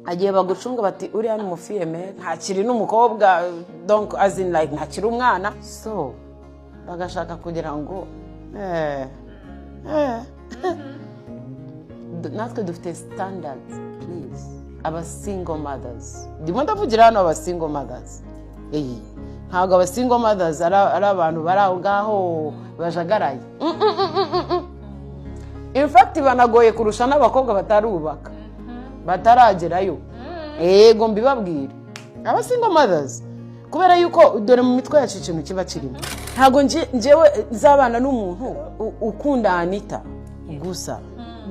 Agiye bagucunga bati uriya ni umufiyeme, ntakiri n'umukobwa, donc as in like ntakiri umwana, so bagashaka kugira ngo natwe dufite standards. Please, aba single mothers, ndimo ndavugira hano aba single mothers. Ntabwo aba single mothers ari abantu bari aho ngaho bajagaraye. In fact banagoye kurusha n'abakobwa batarubaka, bataragerayo. Yego, mbibabwire, aba single mothers, kubera yuko dore mu mitwe yacu ikintu kiba kirimo, ntabwo njyewe nzabana n'umuntu ukunda Anita gusa.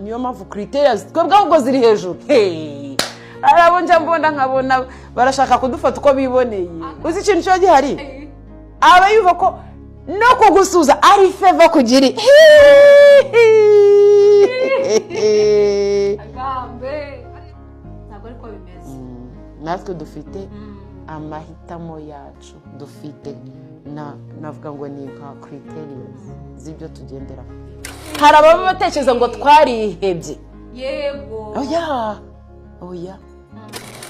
Niyo mpamvu criteria twebwe ahubwo ziri hejuru. Hey! Hari abo njya mbona nkabona barashaka kudufata uko biboneye. Uzi ikintu kiba gihari? Aba yumva ko no kugusuza ari favor kugira. Agambe ntabwo ariko bimeze. Natwe dufite amahitamo yacu, dufite na navuga ngo ni nka criteria z'ibyo tugenderaho. Hari ababa batekereza ngo twarihebye. Oya, oya,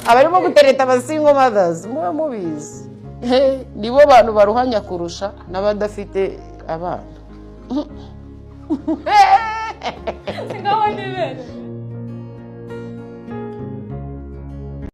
abarimo gutereta aba single mothers, muba mubizi. He, nibo bantu baruhanya kurusha n'abadafite abana. Ngaho nibere.